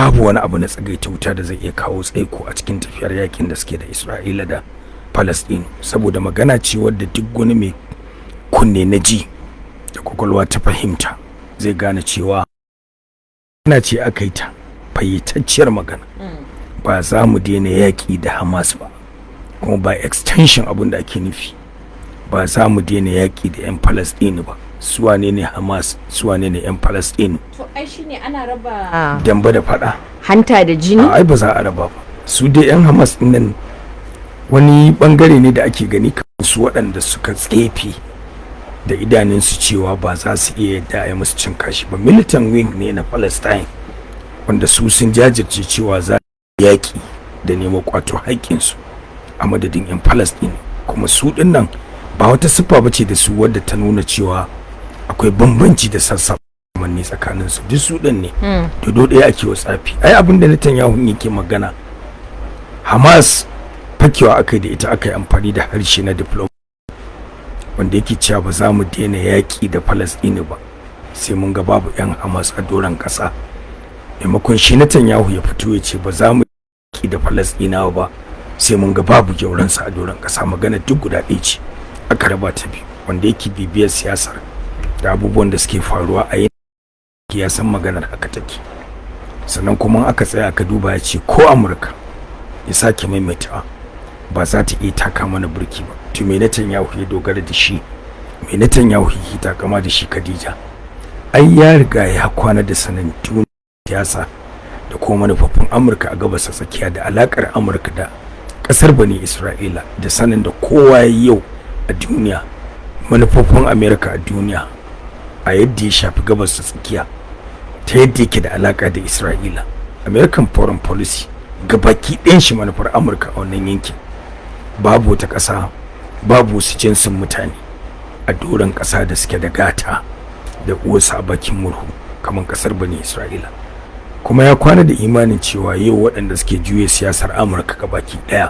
Babu wani abu na tsagaita wuta da zai iya kawo tsaiko a cikin tafiyar yakin da suke da Isra'ila da Palestine, saboda magana ce wadda duk wani mai kunne na ji da kwakwalwa ta fahimta zai gane cewa ana ce aka yi ta fayyatacciyar magana. Ba za mu daina yaƙi da Hamas ba, kuma ba extension abin da ake nufi, ba za mu daina yaƙi da 'yan Palestine ba. Su wane ne Hamas? Su wane ne 'yan Palestine? To ai shine ana raba damba da fada hanta da jini. Ai ba za a raba ba. Su dai 'yan Hamas din nan wani bangare ne da ake gani kamar su waɗanda suka tsefe da idanunsu cewa ba za su iya yadda a yi musu cin kashi ba. Militant wing ne na Palestine wanda su sun jajirce cewa za yaƙi da nemo kwato haƙƙinsu a madadin 'yan Palestine. Kuma su ɗin nan ba wata siffa ba ce da su wadda ta nuna cewa akwai bambanci da sassa manni tsakanin su. Duk su ɗin ne, dodo ɗaya ake wa tsafi. Ai abin da Netanyahu yake magana, Hamas fakewa aka yi da ita, aka yi amfani da harshe na diploma wanda yake cewa ba za mu daina yaƙi da Palestine ba sai mun ga babu 'yan Hamas a doron ƙasa. Maimakon shi Netanyahu ya fito ya ce ba za mu yaƙi da Palestinawa ba sai mun ga babu gyauransa a doron ƙasa, magana duk guda ɗaya ce aka raba ta biyu. Wanda yake bibiyar siyasar da abubuwan da suke faruwa a yin ya san maganar haka take. Sannan kuma aka tsaya aka duba, ya ce ko Amurka, ya sake maimaitawa, ba za ta iya taka mana burki ba. To me Netanyahu ya dogara da shi? Me Netanyahu yake takama da shi, Khadija? Ai ya riga ya kwana da sanin siyasa da kuma manufofin Amurka a Gabas Tsakiya da alakar Amurka da kasar Bani Isra'ila, da sanin da kowa yau a duniya manufofin Amerika a duniya a yadda ya shafi Gabas ta Tsakiya, ta yadda yake da alaka da Isra'ila. American foreign policy gabaki ɗayan shi, manufar Amurka a wannan yankin, babu wata ƙasa, babu wasu jinsin mutane a doron ƙasa da suke da gata da uwarsa a bakin murhu kamar ƙasar Bani Isra'ila. Kuma ya kwana da imanin cewa yau waɗanda suke juya siyasar Amurka gabaki ɗaya,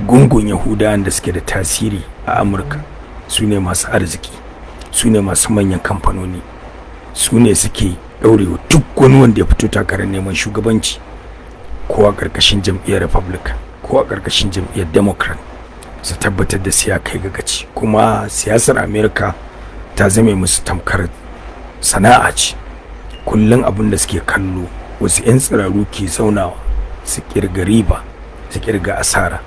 gungun Yahudawan da suke da tasiri a Amurka, su ne masu arziki, su ne masu manyan kamfanoni, su ne suke ɗaurewa duk wani wanda ya fito takarar neman shugabanci, ko a ƙarƙashin jam'iyyar Republican ko a ƙarƙashin jam'iyyar Democrat, su tabbatar da siya kai ga gaci. Kuma siyasar America ta zame musu tamkar sana'a ce. Kullum abin da suke kallo, wasu 'yan tsiraru ke zaunawa su kirga riba, su kirga asara,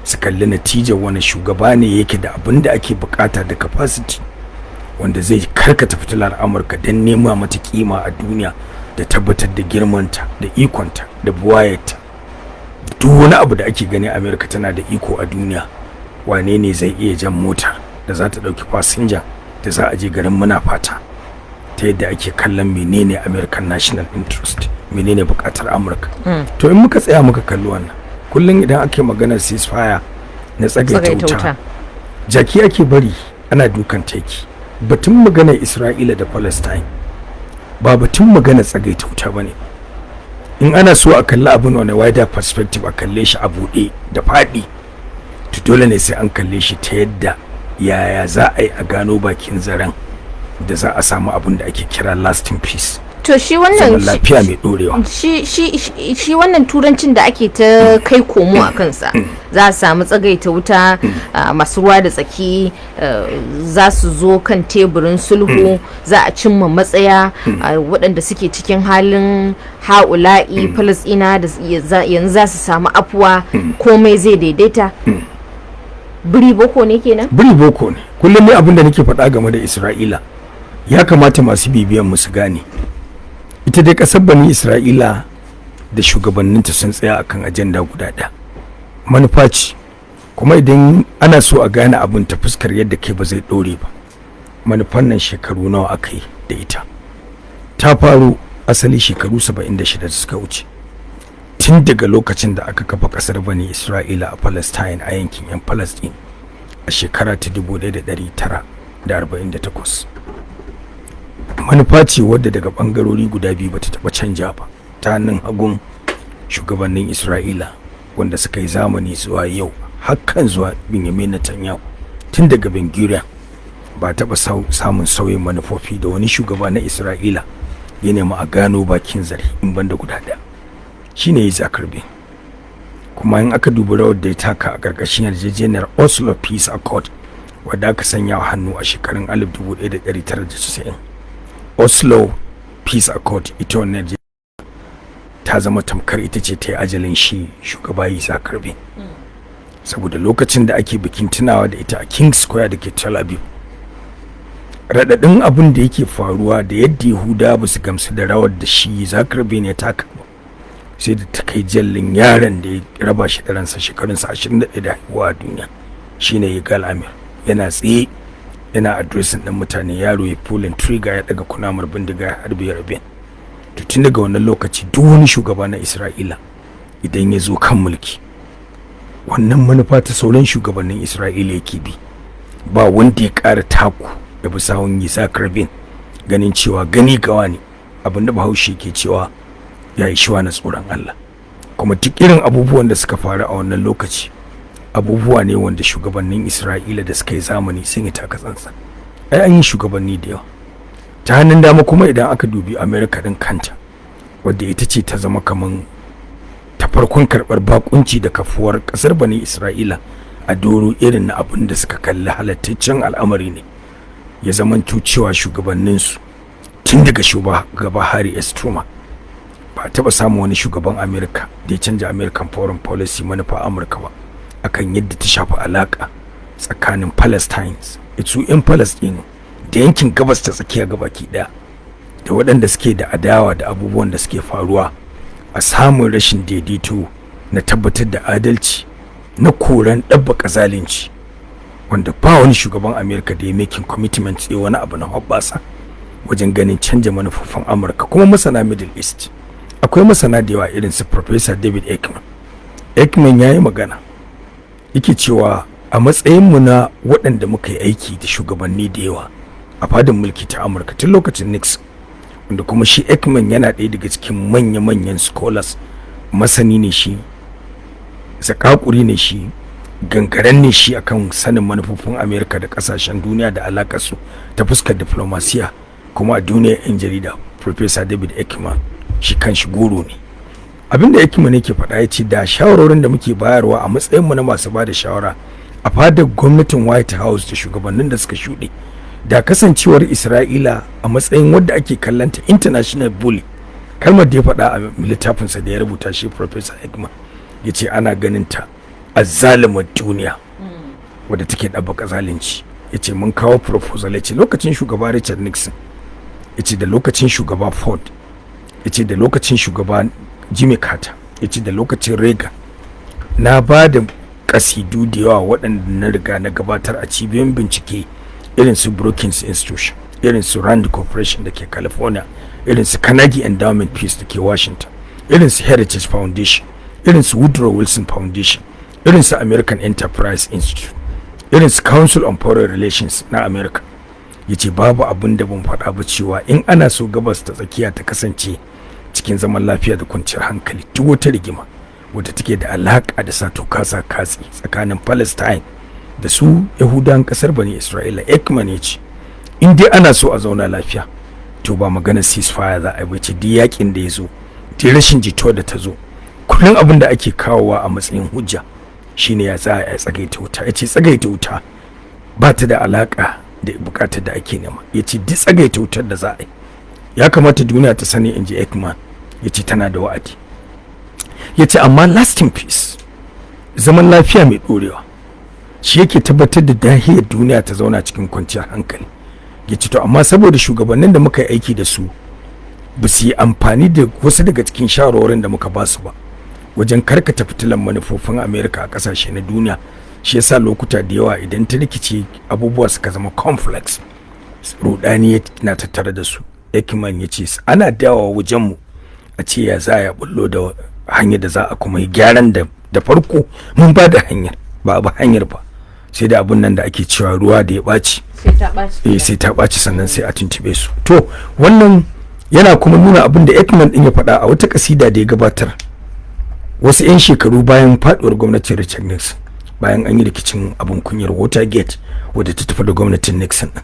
su kalli natijar wani shugaba ne yake da abin da ake bukata da capacity wanda zai karkata fitilar Amurka don nema mata kima a duniya da tabbatar da girmanta da ikonta da buwayarta. Duk wani abu da ake gani Amurka tana da iko a duniya, wane ne zai iya jan mota da za ta ɗauki fasinja da za a je garin muna fata, ta yadda ake kallon menene American national interest, menene bukatar Amurka. To in muka tsaya muka kalli wannan, kullum idan ake maganar ceasefire na tsagaita wuta, jaki ake bari ana dukan teki. Batun maganar Isra'ila da Palestine ba batun maganar tsagaita wuta bane. In ana so a kalli abin wani wider perspective, a kalle shi a buɗe da faɗi, to dole ne sai an kalle shi ta yadda yaya za a yi a gano bakin zaren da za a samu abin da ake kira lasting peace, To shi wannan zaman lafiya mai dorewa. Shi wannan turancin da ake ta kai komo a kansa, za a samu tsagaita wuta, masu ruwa da tsaki za su zo kan teburin sulhu, za a cimma matsaya, waɗanda suke cikin halin ha'ula'i, Falasɗina da yanzu za su samu afuwa, komai zai daidaita, biri boko ne kenan? Biri boko ne. Kullum ne abin da nake faɗa game da Isra'ila, ya kamata masu bibiyan mu su gane, ita dai ƙasar Bani Isra'ila da shugabanninta sun tsaya akan ajanda guda ɗaya, manufa ce. Kuma idan ana so a gane abin ta fuskar yadda kai ba zai ɗore ba, manufan nan shekaru nawa aka yi da ita? Ta faru asali shekaru 76 da suka wuce, tun daga lokacin da aka kafa ƙasar Bani Isra'ila a Palestine, a yankin 'yan Palestine, a shekara ta 1948. Manufa ce wadda daga bangarori guda biyu bata taba canja ba, ta hannun hagun shugabannin Isra'ila wanda suka yi zamani zuwa yau, hakan zuwa Benjamin Netanyahu, tun daga Ben Gurion, ba taɓa samun sauyin manufofi da wani shugaba na Isra'ila ya nemi a gano bakin zare in banda guda ɗaya. Shine Yitzhak Rabin. Kuma in aka dubi rawar da ya taka a ƙarƙashin yarjejeniyar Oslo Peace Accord, wadda aka sanya wa hannu a shekarun 1990, Oslo Peace Accord, ita wannan yarjejeniyar ta zama tamkar ita ce ta yi ajalin shi shugaba Yitzhak Rabin, saboda lokacin da ake bikin tunawa da ita a King Square da ke Tel Aviv, raɗaɗin abin da yake faruwa da yadda Yahuda ba su gamsu da rawar da shi Yitzhak Rabin ya taka ba, sai da ta kai jallin yaron da ya raba shi da ransa, shekarunsa 21 da haihuwa a duniya, shine Yigal Amir, yana tsaye yana addressing ɗin mutane, yaro ya pulling trigger, ya daga kunamar bindiga, ya harbe Rabin. To, tun daga wannan lokaci duk wani shugaba na Isra'ila idan ya zo kan mulki, wannan manufa ta sauran shugabannin Isra'ila yake bi. Ba wanda ya ƙara taku da bi sawun Yitzhak Rabin, ganin cewa gani gawa ne, abinda Bahaushe ke cewa ya yi shiwa na tsoron Allah. Kuma duk irin abubuwan da suka faru a wannan lokaci, abubuwa ne wanda shugabannin Isra'ila da suka yi zamani sun yi taka tsantsan. Ai an yi shugabanni da yawa. Ta hannun dama kuma, idan aka dubi Amerika din kanta, wadda ita ce ta zama kaman ta farkon karɓar bakunci da kafuwar ƙasar Bani Isra'ila a doro irin na abin da suka kalli halattaccen al'amari ne, ya zamanto cewa shugabanninsu tun daga shugaba Harry S. Truman, ba a taɓa samun wani shugaban Amerika da ya canja American foreign policy, manufa Amurka ba, akan yadda ta shafi alaka tsakanin Palestines, su 'yan Palestine da yankin Gabas ta Tsakiya gabaki daya, da waɗanda suke da adawa da abubuwan da suke faruwa, a samun rashin daidaito na tabbatar da adalci, na koran ɗabbaka zalunci, wanda ba wani shugaban Amerika da ya making commitment ya wani abu na hoɓɓasa wajen ganin canja manufofin Amurka. Kuma masana Middle East, akwai masana da yawa irin su Professor David Aikman. Aikman ya yi magana, yake cewa a matsayinmu na waɗanda muka yi aiki da shugabanni da yawa a fadin mulki ta Amurka tun lokacin Nixon, wanda kuma shi Aikman yana ɗaya daga cikin manya-manyan scholars, masani ne shi, zakakuri ne shi, gangaren ne shi akan sanin manufofin Amerika da kasashen duniya da alakarsu ta fuskar diplomasiya. Kuma a duniyar 'yan jarida, Professor David Aikman shi kan shi goro ne. Abinda Aikman yake faɗa, ya ce da shawarorin da muke bayarwa a matsayinmu na masu ba da shawara a fadar gwamnatin White House da shugabannin da suka shuɗe, da kasancewar Isra'ila a matsayin wadda ake kallanta international bully, kalmar da ya faɗa a littafinsa da ya rubuta shi Professor Aikman, ya ce ana ganin ta azzalumar duniya wadda take ɗabbaka zalunci. Ya ce mun kawo proposal, ya ce lokacin shugaba Richard Nixon, ya ce da lokacin shugaba Ford, ya ce da lokacin shugaba Jimmy Carter, ya ce da lokacin Reagan, na ba da kasidu da yawa waɗanda na riga na gabatar a cibiyoyin bincike irin su Brookings Institution, irin su Rand Corporation da ke California, irin su Carnegie Endowment Peace da ke Washington, irin su Heritage Foundation, irin su Woodrow Wilson Foundation, irin su American Enterprise Institute, irin su Council on Foreign Relations na America. Ya ce babu abin da ban faɗa ba cewa in ana so Gabas ta Tsakiya ta kasance cikin zaman lafiya da kwanciyar hankali, duk wata rigima wadda take da alaƙa da sato kasa katsi tsakanin Palestine da su Yahudan kasar Bani Isra'ila, Aikman ya ce in dai ana so a zauna lafiya, to ba magana ceasefire za a yi bace. Duk yakin da ya zo, duk rashin jituwa da ta zo, kullum abin da ake kawowa a matsayin hujja shine ya za a tsagaita wuta. Ya ce tsagaita wuta ba ta da alaka da bukatar da ake nema. Ya ce duk tsagaita wutar da za a yi, ya kamata duniya ta sani, in ji Aikman, ya ce tana da wa'adi. Ya ce amma lasting peace, zaman lafiya mai dorewa, shi yake tabbatar da dahiyar duniya ta zauna cikin kwanciyar hankali. Ya ce to amma saboda shugabannin da muka yi aiki da su ba su yi amfani da wasu daga cikin shawarwarin da muka ba su ba wajen karkata fitilan manufofin Amerika a kasashe na duniya, shi yasa lokuta da yawa idan ta rikice, abubuwa suka zama complex, rudani na tattare da su. Aikman ya ce ana dawowa wajenmu a ce ya za a bullo da hanyar da za a kuma yi gyaran da da farko mun ba da hanyar, ba ba hanyar ba, sai da abun nan da ake cewa ruwa da ya ɓaci sai ta ɓaci. Eh, sai ta ɓaci sannan sai a tuntube su. To, wannan yana kuma nuna abin da Aikman din ya faɗa a wata kasida da ya gabatar wasu 'yan shekaru bayan faduwar gwamnatin Richard Nixon, bayan an yi rikicin abin kunyar Watergate wadda ta tafi da gwamnatin Nixon din.